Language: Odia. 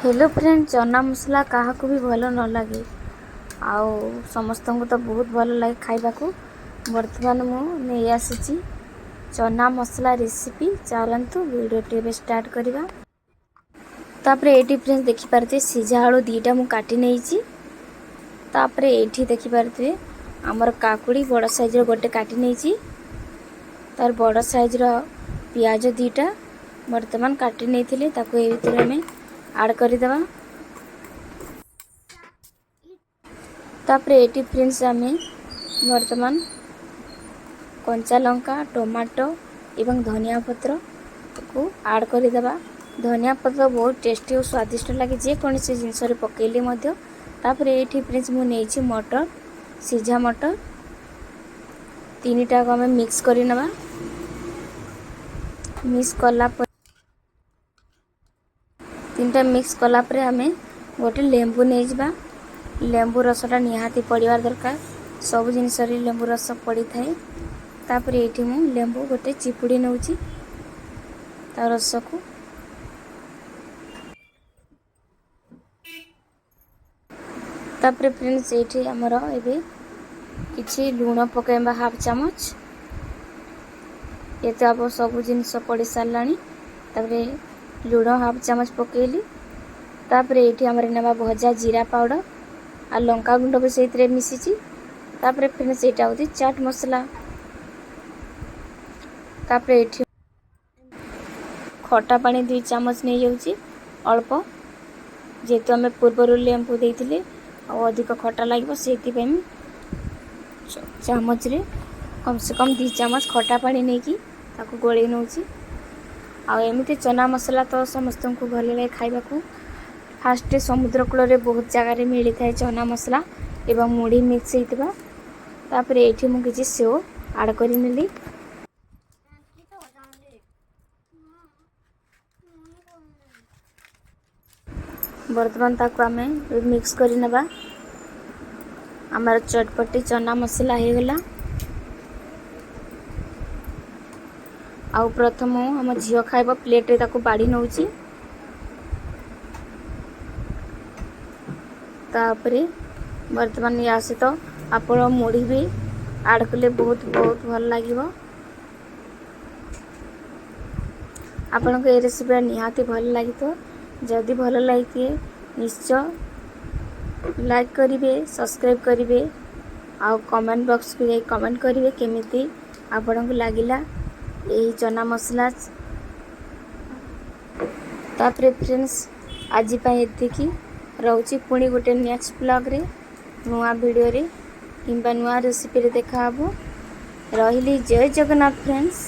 ହ୍ୟାଲୋ ଫ୍ରେଣ୍ଡ, ଚନା ମସଲା କାହାକୁ ବି ଭଲ ନ ଲାଗେ, ଆଉ ସମସ୍ତଙ୍କୁ ତ ବହୁତ ଭଲ ଲାଗେ ଖାଇବାକୁ। ବର୍ତ୍ତମାନ ମୁଁ ନେଇ ଆସିଛି ଚନା ମସଲା ରେସିପି। ଚାଲନ୍ତୁ ଭିଡ଼ିଓଟି ଏବେ ଷ୍ଟାର୍ଟ କରିବା। ତାପରେ ଏଇଠି ଫ୍ରେଣ୍ଡ ଦେଖିପାରୁଥିବେ, ସିଝା ଆଳୁ 2ଟା ମୁଁ କାଟି ନେଇଛି। ତାପରେ ଏଇଠି ଦେଖିପାରୁଥିବେ, ଆମର କାକୁଡ଼ି ବଡ଼ ସାଇଜ୍ର ଗୋଟେ କାଟି ନେଇଛି। ତାର ବଡ଼ ସାଇଜ୍ର ପିଆଜ 2ଟା ବର୍ତ୍ତମାନ କାଟି ନେଇଥିଲି, ତାକୁ ଏ ଭିତରେ ଆମେ ଆଡ଼୍ କରିଦେବା। ତାପରେ ଏଇଠି ଫ୍ରେଣ୍ଡସ୍, ଆମେ ବର୍ତ୍ତମାନ କଞ୍ଚା ଲଙ୍କା, ଟମାଟୋ ଏବଂ ଧନିଆ ପତ୍ରକୁ ଆଡ଼୍ କରିଦେବା। ଧନିଆ ପତ୍ର ବହୁତ ଟେଷ୍ଟି ଓ ସ୍ୱାଦିଷ୍ଟ ଲାଗେ ଯେକୌଣସି ଜିନିଷରେ ପକାଇଲେ ମଧ୍ୟ। ତାପରେ ଏଇଠି ଫ୍ରେଣ୍ଡସ୍, ମୁଁ ନେଇଛି ମଟର, ସିଝା ମଟର 3ଟାକୁ ଆମେ ମିକ୍ସ କରିନେବା। ମିକ୍ସ କଲା ପରେ, 3ଟା ମିକ୍ସ କଲା ପରେ ଆମେ ଗୋଟେ ଲେମ୍ବୁ ନେଇଯିବା। ଲେମ୍ବୁ ରସଟା ନିହାତି ପଡ଼ିବା ଦରକାର। ସବୁ ଜିନିଷରେ ଲେମ୍ବୁ ରସ ପଡ଼ିଥାଏ। ତାପରେ ଏଇଠି ମୁଁ ଲେମ୍ବୁ ଗୋଟେ ଚିପୁଡ଼ି ନେଉଛି ତା ରସକୁ। ତାପରେ ଫ୍ରେଣ୍ଡସ୍, ଏଇଠି ଆମର ଏବେ କିଛି ଲୁଣ ପକାଇବା, ହାଫ୍ ଚାମଚ। ଏତେ ଆବ ସବୁ ଜିନିଷ ପଡ଼ି ସାରିଲାଣି। ତାପରେ ଲୁଣ ହାଫ୍ ଚାମଚ ପକାଇଲି। ତାପରେ ଏଇଠି ଆମର ନେବା ଭଜା ଜିରା ପାଉଡ଼ର ଆଉ ଲଙ୍କା ଗୁଣ୍ଡ ବି ସେଇଥିରେ ମିଶିଛି। ତାପରେ ଫ୍ରେଣ୍ଡସ୍, ଏଇଟା ହେଉଛି ଚାଟ୍ ମସଲା। ତାପରେ ଏଇଠି ଖଟା ପାଣି 2 ଚାମଚ ନେଇଯାଉଛି, ଅଳ୍ପ। ଯେହେତୁ ଆମେ ପୂର୍ବରୁ ଲେମ୍ବୁ ଦେଇଥିଲେ ଆଉ ଅଧିକ ଖଟା ଲାଗିବ, ସେଇଥିପାଇଁ ଚାମଚରେ କମ୍ ସେ କମ୍ 2 ଚାମଚ ଖଟା ପାଣି ନେଇକି ତାକୁ ଗୋଳେଇ ନେଉଛି। ଆଉ ଏମିତି ଚନା ମସଲା ତ ସମସ୍ତଙ୍କୁ ଭଲ ଲାଗେ ଖାଇବାକୁ। ଫାଷ୍ଟ ସମୁଦ୍ର କୂଳରେ ବହୁତ ଜାଗାରେ ମିଳିଥାଏ ଚନା ମସଲା ଏବଂ ମୁଢ଼ି ମିକ୍ସ ହେଇଥିବା। ତାପରେ ଏଇଠି ମୁଁ କିଛି ସେଓ ଆଡ଼୍ କରିନେଲି। ବର୍ତ୍ତମାନ ତାକୁ ଆମେ ମିକ୍ସ କରିନେବା। ଆମର ଚଟପଟି ଚନା ମସଲା ହେଇଗଲା। ଆଉ ପ୍ରଥମ ଆମ ଝିଅ ଖାଇବ, ପ୍ଲେଟ୍ରେ ତାକୁ ବାଢ଼ି ନେଉଛି। ତାପରେ ବର୍ତ୍ତମାନ ୟା ସହିତ ଆପଣ ମୁଢ଼ି ବି ଆଡ଼୍ କଲେ ବହୁତ ବହୁତ ଭଲ ଲାଗିବ। ଆପଣଙ୍କୁ ଏ ରେସିପିଟା ନିହାତି ଭଲ ଲାଗିଥିବ। ଯଦି ଭଲ ଲାଗିଥିଏ, ନିଶ୍ଚୟ ଲାଇକ୍ କରିବେ, ସବସ୍କ୍ରାଇବ୍ କରିବେ ଆଉ କମେଣ୍ଟ ବକ୍ସକୁ ଯାଇ କମେଣ୍ଟ କରିବେ କେମିତି ଆପଣଙ୍କୁ ଲାଗିଲା ଏହି ଚନା ମସଲା। ତାପରେ ଫ୍ରେଣ୍ଡସ୍, ଆଜି ପାଇଁ ଏତିକି ରହୁଛି। ପୁଣି ଗୋଟେ ନେକ୍ସଟ ବ୍ଲଗ୍ରେ, ନୂଆ ଭିଡ଼ିଓରେ କିମ୍ବା ନୂଆ ରେସିପିରେ ଦେଖାହେବ। ରହିଲି, ଜୟ ଜଗନ୍ନାଥ ଫ୍ରେଣ୍ଡସ୍।